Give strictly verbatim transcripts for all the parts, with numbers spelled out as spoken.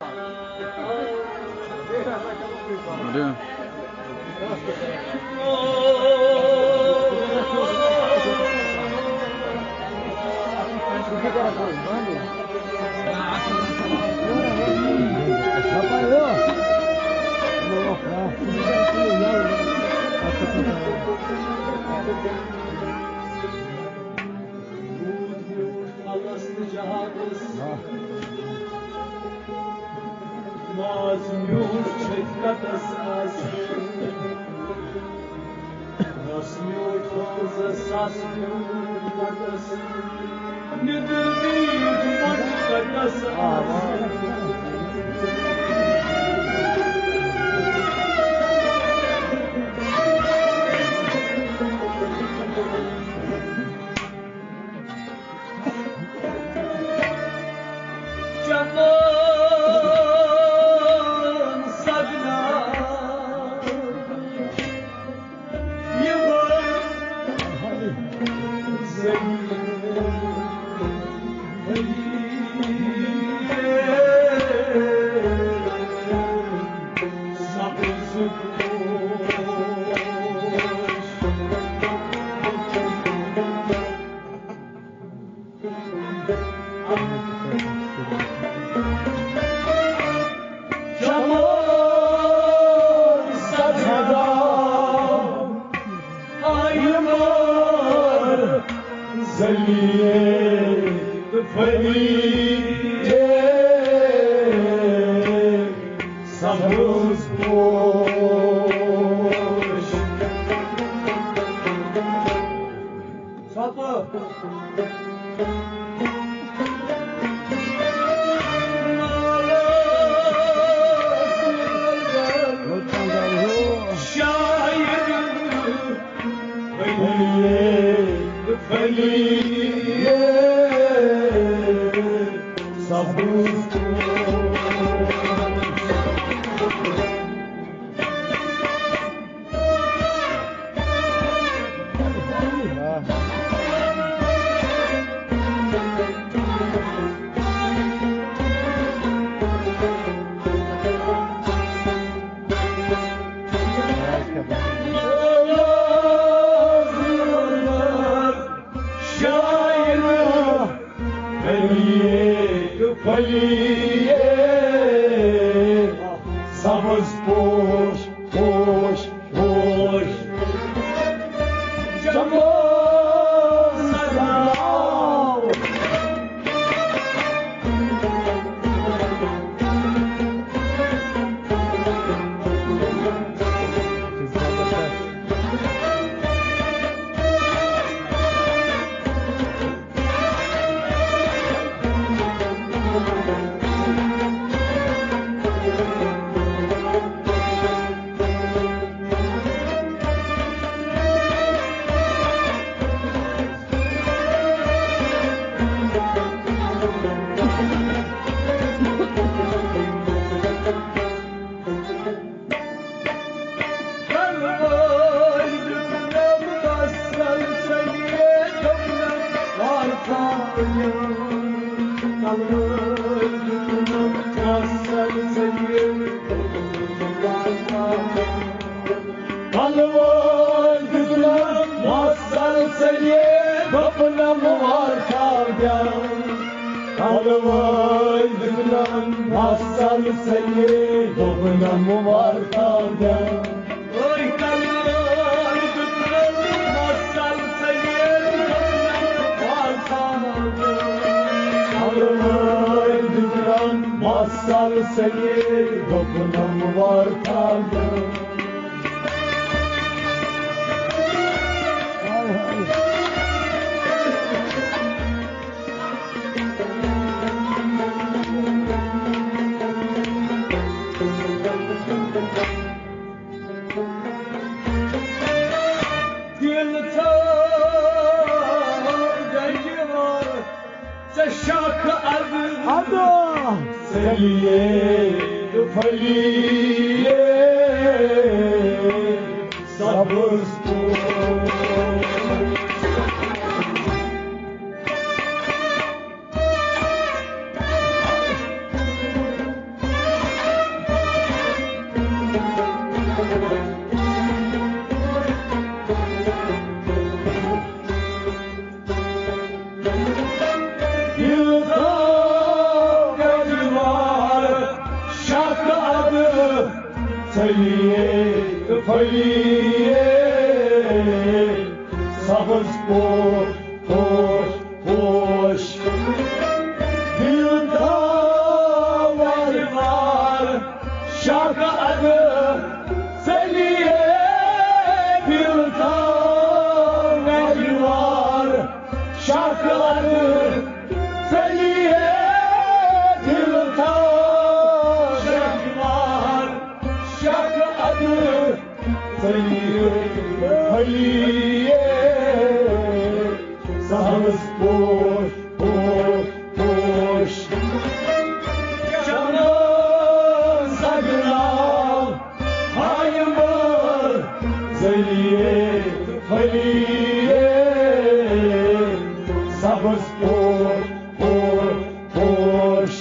Alo. ماز میوٗٹھ چھُ کَتَس آسان؟ ماز میوٗٹھ روزَس آسان کَتَس؟ نِدٕر میٖٹھ مۄٹھ کَتَس آسان؟ چمن سگنا یِمن زٔمیٖن سبز پوش۔ چمن سبزا آیمار زلیل فریدے سبز پوش۔ ژھۄپہٕ۔ شاعر بلیے، بلیے سبز پوش۔ شاعر پھلیے، پھلیے، سبز پوش، پوش، پوش۔ چمو سجاو۔ کلہٕ وٲلۍ دیُتنم مَس ژَلہٕ ژٔلِتھ، دوٚپنم وارٕ کارٕ بیٛاکھ۔ کلہٕ وٲلۍ دیُتنم مَس ژَلہٕ ژٔلِتھ، دوٚپنم وارٕ کارٕ بیٛاکھ۔ أے کلہٕ وٲلۍ دیُتنم مَس ژَلہٕ ژٔلِتھ، دوٚپنم وارٕ کارٕ بیٛاکھ۔ کلہٕ وٲلۍ دیُتنم مَس ژَلہٕ ژٔلِتھ، دوٚپنم وارٕ کارٕ بیٛاکھ۔ دِل ژھانٛڈ گنجہِ وار۔ ژےٚ شاخ اَدٕ اَدٕ۔ ژٔلِیے تہٕ پھٔلیے سبز پوش۔ پھلیے، پھلیے، سبز پوش، پوش، پوش۔ دل تھاو وار شاخ اَدٕ، ژٔلیے دل تھاو وار شاخ اَدٕ، ژٔلیے دل تھاو شاخ وار شاخ اَدٕ، ژٔلیے پھلیے، سبز پوش، پوش، پوش۔ چمن سگناو ہایمبر، ژٔلیے پھلیے، سبز پوش، پوش، پوش۔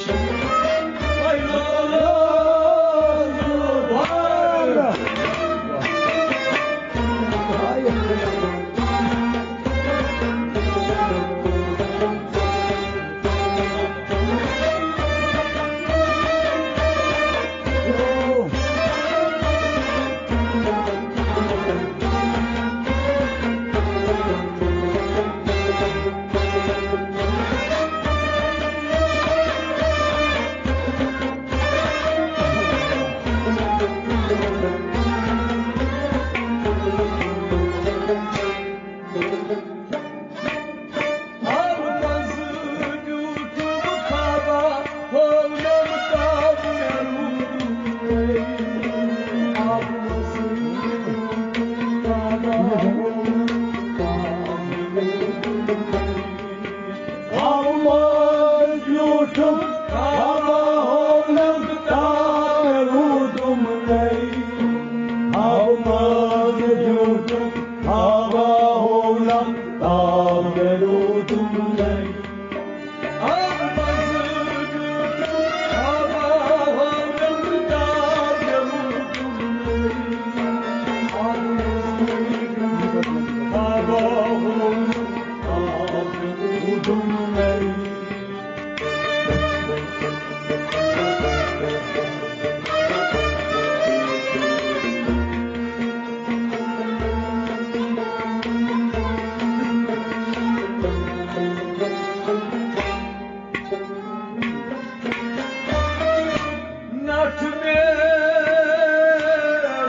نٹھ مےٚ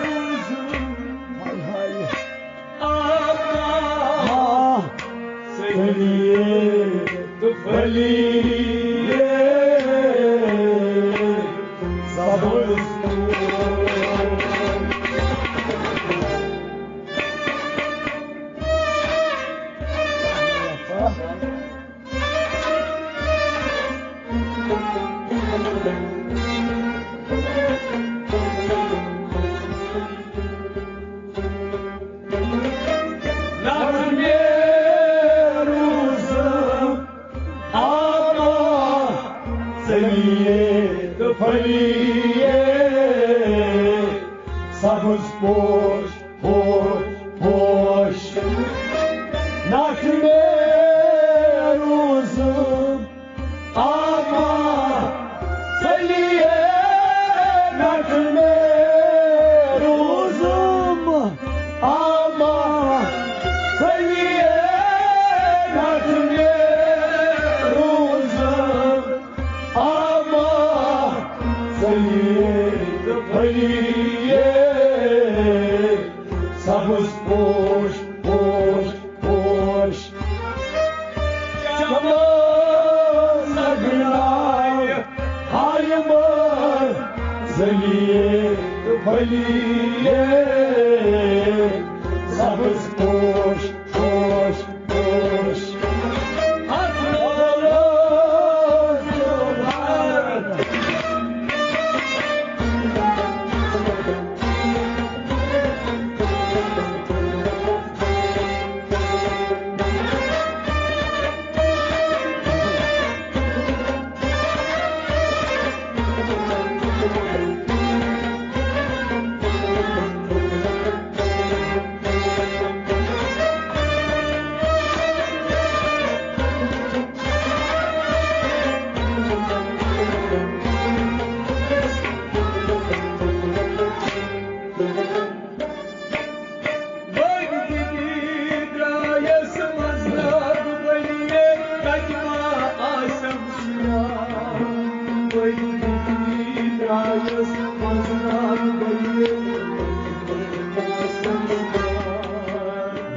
روٗزُم آ، ژٔلیے تہٕ پھلیے سبز پوش۔ نغمے روزم آبا، ژٔلیے تہٕ پھلیے، سبز پوش، پوش، پوش۔ نغمے روزم آما، ژٔلیے نٹھ مےٚ روٗزُم۔ آما، ژٔلیے نٹھ مےٚ روٗزُم۔ آما، ژٔلیے تہٕ پھلیے، سبز پوش، پوش، پوش۔ چمن سگناو ہایمبر، ژٔلیے تہٕ پھلیے، سبز پوش، پوش، پوش۔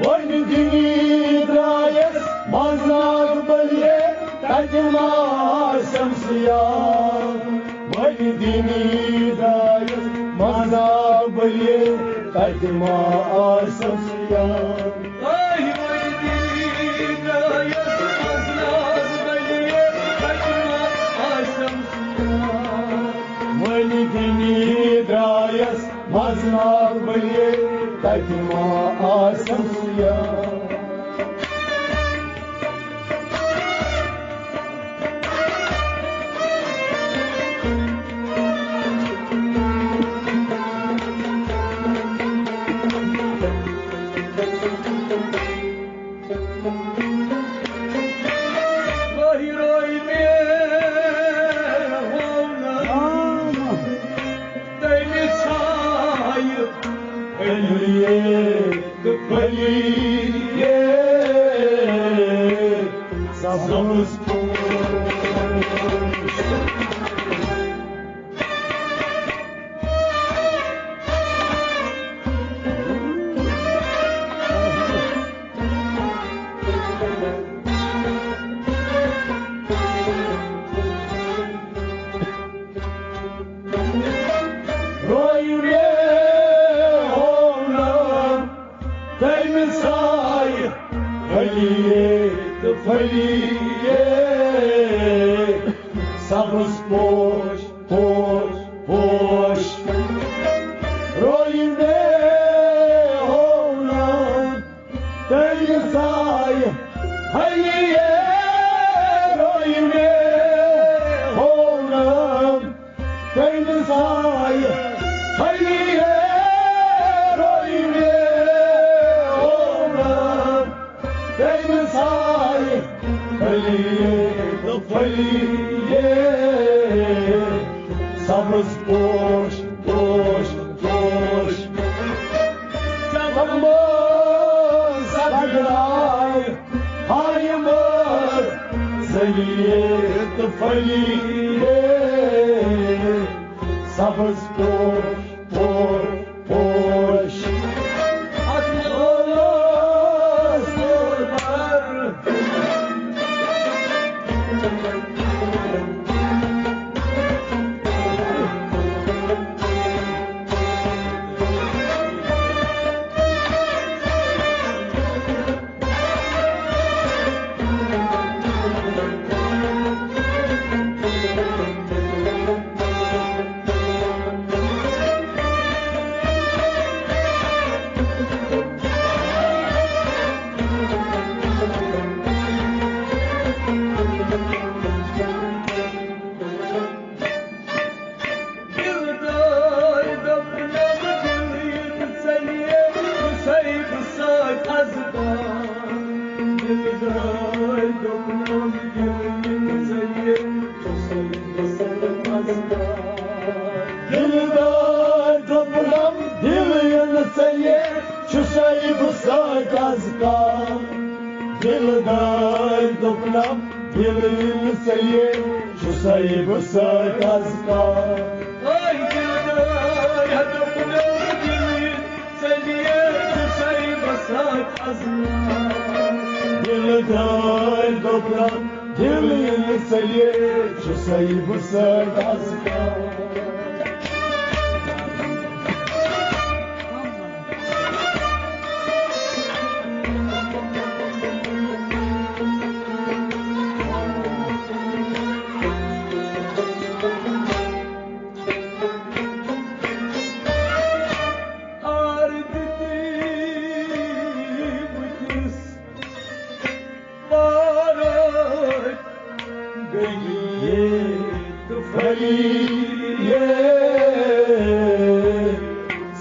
وۄنۍ دِنی درٛایَس منٛزباگ بٔلۍ، تَتہِ ما آسٮ۪م سیاہ۔ وۄنۍ دِنی درٛایَس منٛزباگ بٔلۍ، تَتہِ ما آسٮ۪م سیاہ۔ آے وۄنۍ دِنی درٛایَس منٛزباگ بٔلۍ، تَتہِ ما آسٮ۪م سیاہ۔ وۄنۍ دِنی درٛایَس منٛزباگ بٔلۍ، تَتہِ ما آسٮ۪م سیاہ۔ وۄنۍ روے مےٚ ہوونا تٔمِس آیہِ پھٔلیے تہٕ پھٔلیے سبز پوش۔ روے مےٚ ہوونا تٔمِس آیہِ پھٔلیے تہٕ پھٔلیے سبز پوش، پوش، پوش۔ روے مےٚ ہوونا تٔمِس آیہِ پھٔلیے، روے مےٚ ہوونا تٔمِس آیہِ پھٔلیے، روے مےٚ ہوونا تٔمِس آیہِ پھٔلیے تہٕ پھٔلیے سبز پوش، پوش، پوش۔ چمن سبزایہِ ہایہِ مٲر، پھٔلیے تہٕ پھٔلیے سبز پوش، پوش، پوش۔ اتھ لولس پوش بر۔ دِلدار دوٚپنم دِل یِن ژَلہِ، چھُسَے بہٕ سۭتۍ اَزگار۔ دِلدار دوٚپنم دِل یِن ژَلہِ، چھُسَے بہٕ سۭتۍ اَزگار۔ دِلدار دوٚپنم دِل یِن ژَلہِ، چھُسَے بہٕ سۭتۍ اَزگار۔ دِلدار دوٚپنم دِل یِن ژَلہِ، چھُسَے بہٕ سۭتۍ اَزگار۔ آے دِلدار دوٚپنم دِل یِن ژَلہِ، چھُسَے بہٕ سۭتۍ اَزگار۔ دِلدار دوٚپنم دِل یِن ژَلہِ، چھُسَے بہٕ سۭتۍ اَزگار۔ آر دِتِس بہٕ تِس پارٕ گٔیے تہٕ پھٔلیے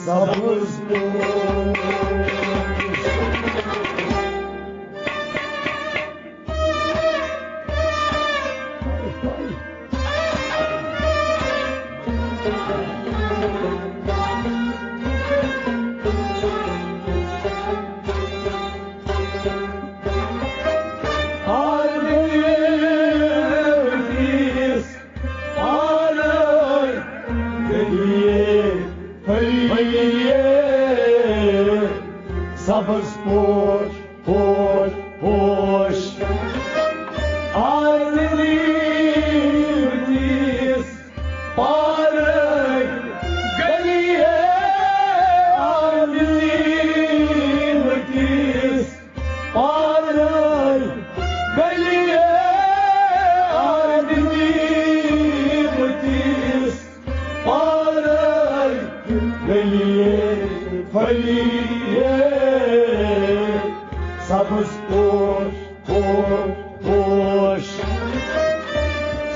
سبز پوش۔ سبز پوش، پوش، پوش۔ آ دلی مٹیس پارے گلی ہے، آ دلی مٹیس پارے گلی ہے، آ دلی مٹیس پارے گلی ہے، پھلی ہے سبز پوش، پوش، پوش۔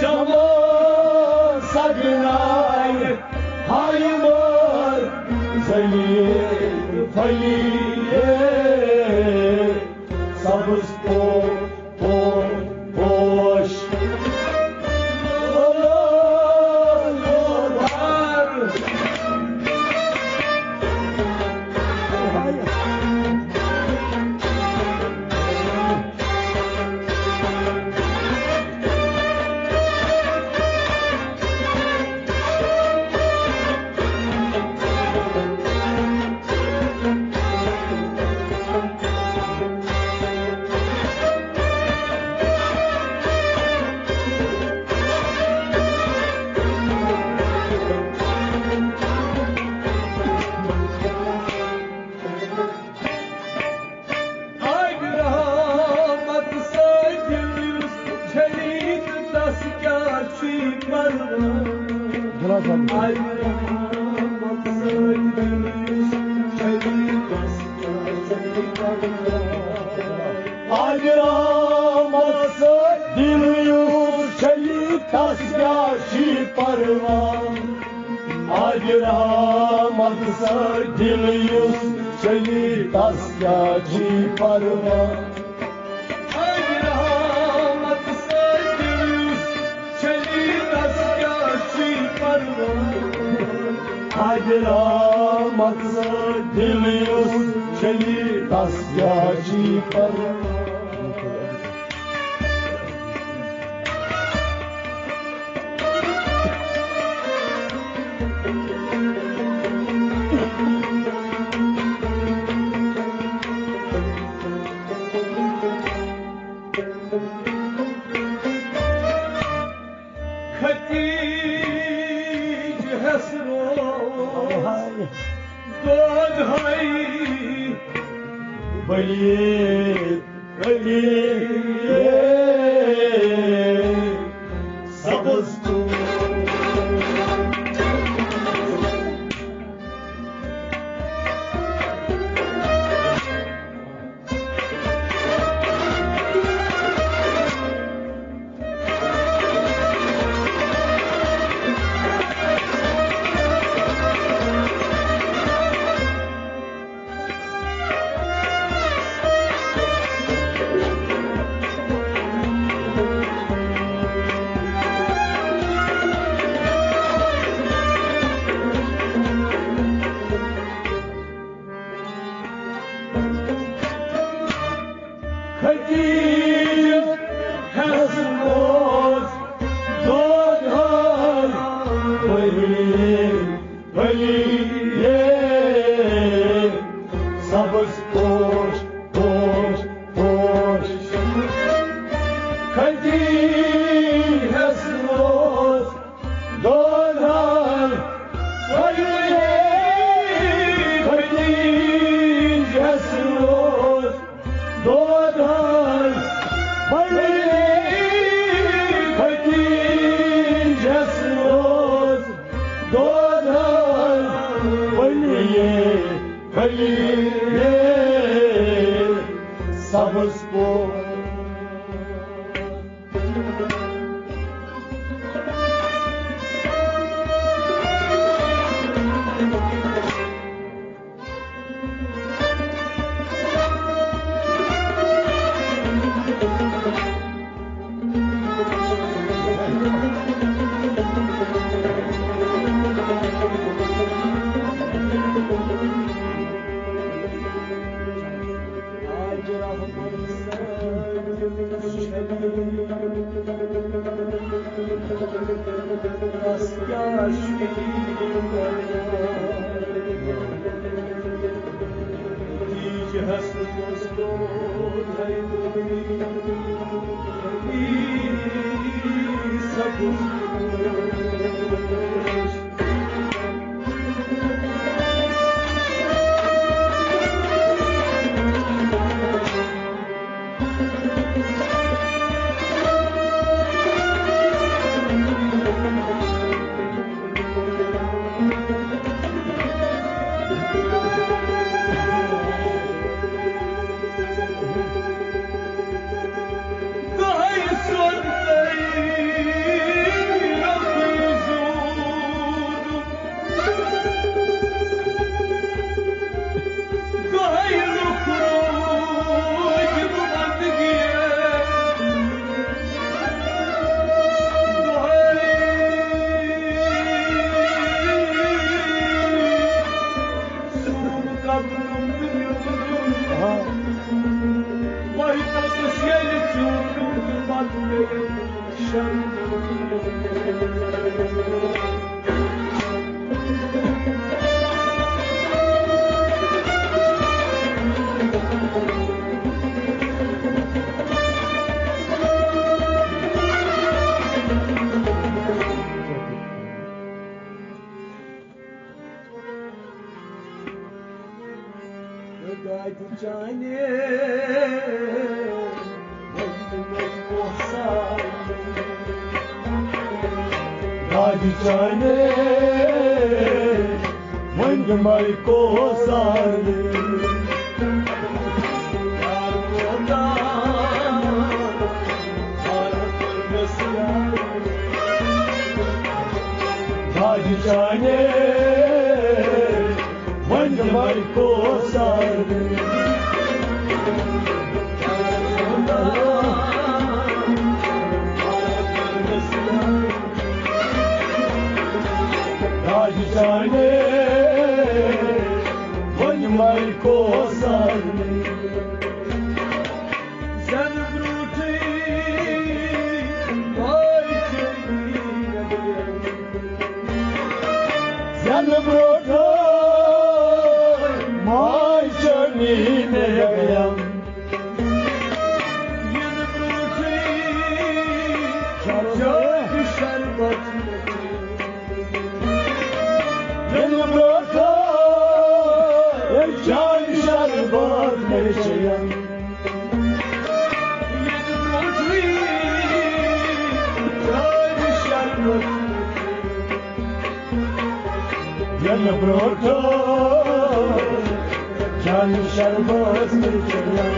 چمن سگنائے ہائے مار زلیل پھلی ہے سبز پوش، پوش، پوش۔ آگہِ رحمت سۭتۍ یُس چھٔلی تہٕ تس کیٛاہ چھُے پرواے؟ آگہِ رحمت سۭتۍ یُس چھٔلی تس کیٛاہ چھُے پرواے؟ آگہِ رحمت سۭتۍ دِل یُس چھٔلی تس کیٛاہ چھُے پرواے؟ آگہِ رحمت سۭتۍ دِل یُس چھٔلی تس کیٛاہ چھُے پرواے؟ آگہِ رحمت سۭتۍ دِل یُس چھٔلی تس کیٛاہ چھُے پرواے؟ آگہِ رحمت سۭتۍ دِل یُس چھٔلی تس کیٛاہ چھُے پرواے؟ ختیج ہس روز دود ہائی بلیے بلیے سبز تو۔ ختیج ہس روز دود ہائی بلیے بلیے سبز پوش، پوش، پوش۔ ختیج ہس روز دود ہائی بلیے ختیج ہس روز دود ہائی بلیے ختیج ہس روز دود ہائی بلیے بلیے سبز پوش۔ دادِ چانہِ، وۄنۍ دِمَے پونٛسہٕ۔ دادِ چانہِ، وۄنۍ دِمَے پونٛسہٕ۔ دادِ چانہِ، وۄنۍ دِمَے پونٛسہٕ۔ دادِ چانہِ، وۄنۍ دِمَے پونٛسہٕ۔ زٮ۪نہٕ برٛونٛٹھٕے ماجہِ چٲنی نظرِ۔ زٮ۪نہٕ برٛونٛٹھٕے ماجہِ چٲنی نظرِ۔ یِنہٕ برٛونٛٹھٕے چٲنۍ شربت مےٚ چیٚیَم۔ یِنہٕ برٛونٛٹھٕے چٲنۍ شربت مےٚ چیٚیَم۔ یِنہٕ برٛونٛٹھٕے چٲنۍ شربت مےٚ چیٚیَم۔ یِنہٕ برٛونٛٹھٕے چٲنۍ شربت مےٚ چیٚیَم۔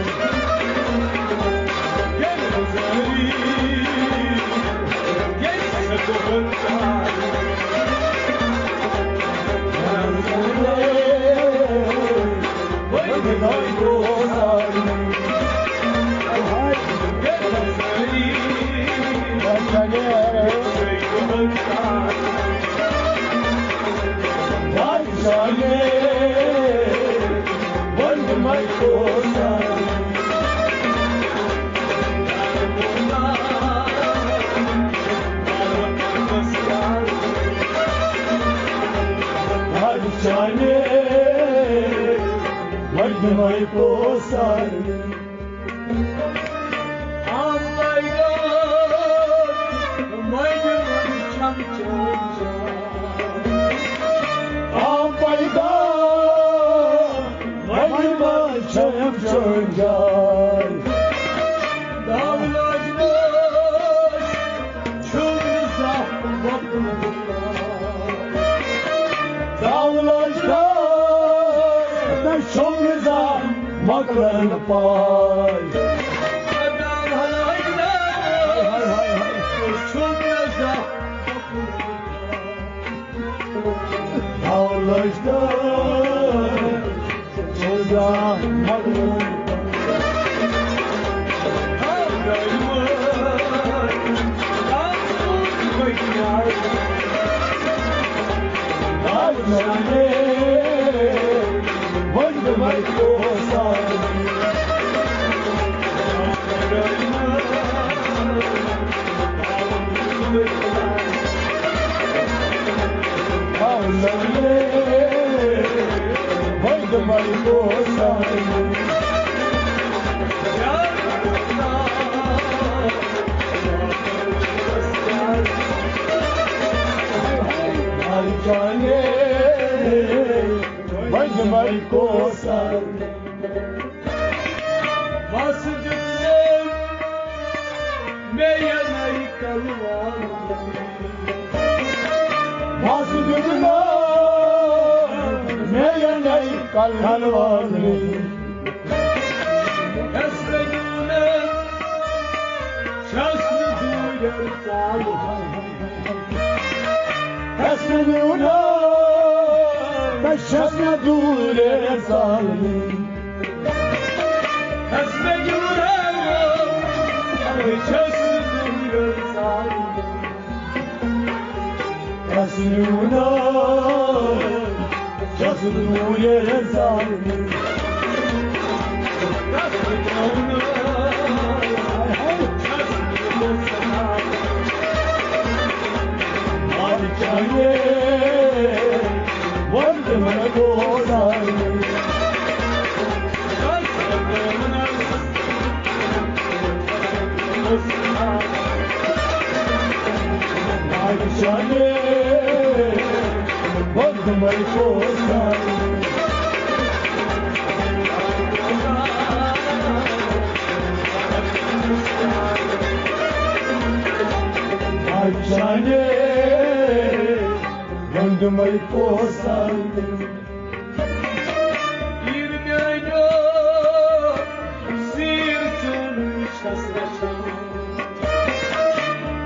چانہِ، وۄنۍ دِمَے پونٛسہٕ۔ آم پیدا، وۄنۍ منٛز چھَم چٲنۍ جاے۔ آم پیدا، وۄنۍ منٛز چھَم چٲنۍ جاے۔ داو لٲجمٕژ چھُم نہٕ زانٛہہ مۄکلُن۔ داو لٲج کر، نہ چھُم نہٕ زانٛہہ مۄکلان پاے۔ داو لٲج کر، چھُم نہٕ زانٛہہ مۄکلان پاے۔ مر جانے، وۄنۍ دِمَے کوثر۔ بس دیُت مےٚ، مےٚ یَنَے کلوار۔ بس دیُت مےٚ، مےٚ یَنَے کلوار۔ ہٮ۪س نہٕ دوٗرٮ۪ن، چھَس نہٕ دوٗرٮ۪ن ژالان۔ ہٮ۪س نہٕ دوٗرٮ۪ن، بہٕ چھَس نہٕ دوٗرٮ۪ن ژالنٕے۔ ہٮ۪س نہٕ دوٗرٮ۪ن، بہٕ چھَس نہٕ دوٗرٮ۪ن ژالنٕے۔ ہٮ۪س نہٕ دوٗرٮ۪ن، چھَس نہٕ دوٗرٮ۪ن ژالنٕے۔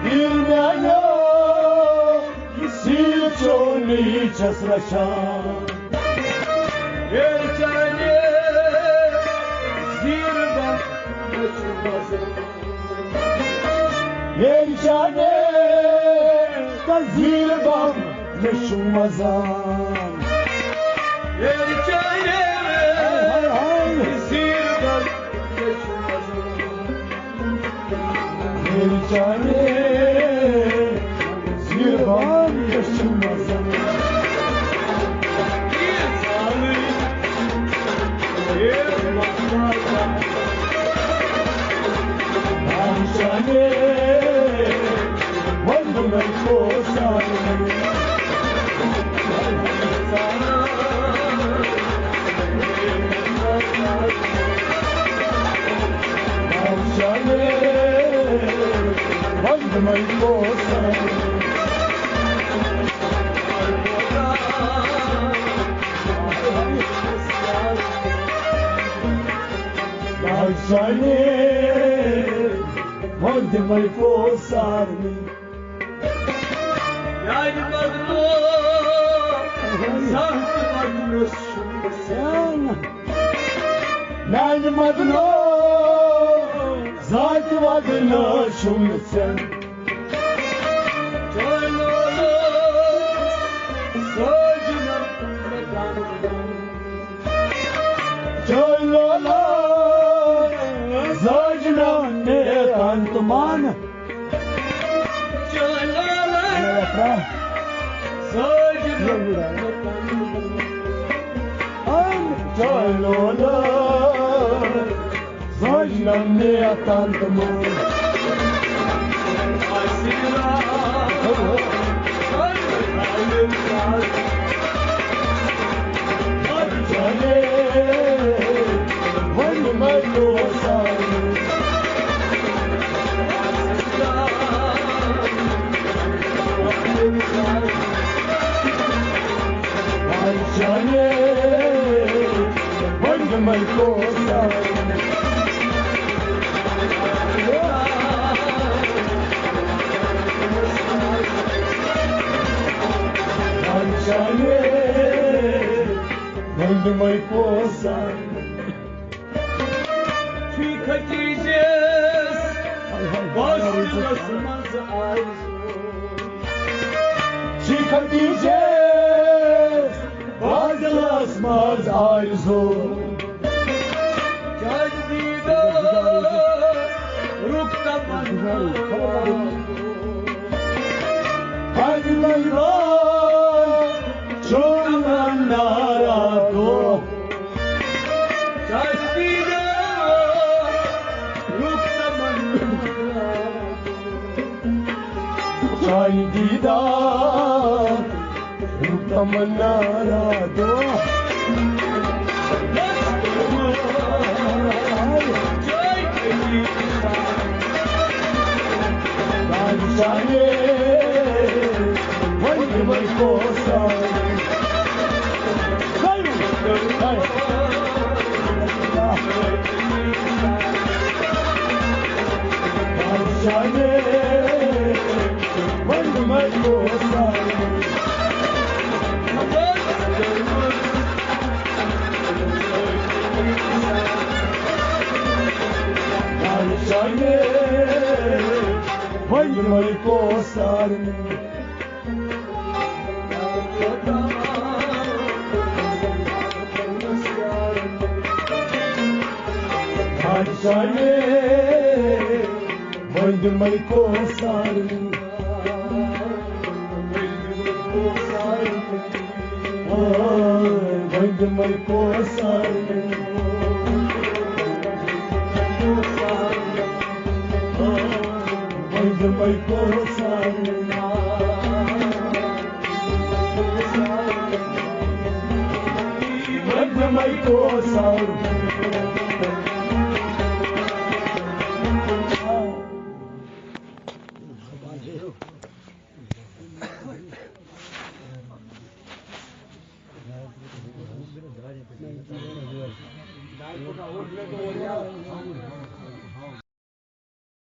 ییٚلہِ میٛانیو یہِ سیٖر چیوٚن، یہِ چھَس رَچھان۔ ییٚلہِ چانہِ زیٖرٕ بَم مےٚ چھُ مَزٕ۔ ییٚلہِ چانہِ تہٕ زیٖرٕ بَم مےٚ چھُ مَزان۔ ییٚلہِ چانہِ ہاے، ہاے۔ زیٖرٕ بَم مےٚ چھُ مَزان۔ میری جانے، زیربان کشمزن۔ میری جانے، وندمن کوسان۔ میانہِ مدنو زانٛہہ تہِ وَدنَس چھُم نہٕ سیان۔ میانہِ مدنو زانٛہہ تہِ وَدنَس چھُم نہٕ سیان۔ چلو لو، سوجنا مےٚ دانہٕ دانہٕ۔ چلو لو، سوجنا مےٚ دانہٕ تہٕ مانہٕ۔ ٹھیک حقیٖقس بس دِلس منٛز آرزو۔ ٹھیک حقیٖقس بس دِلس منٛز آرزو۔ جاج دیٖدار رُک تمنا۔ حاجی لنگا چون نارا دو۔ دیدار تمنا را دو۔ بادشاہ نے وۄنۍ یِمَے کوسان۔ بادشاہ نے وۄنۍ یِمَے کوسان۔ بادشاہ نے وۄنۍ یِمَے کوسان۔ بادشاہ نے وۄنۍ یِمَے کوسان۔ وۄنۍ یِمَے کوسان۔ وۄنۍ یِمَے کوسان۔ وۄنۍ یِمَے کوسان۔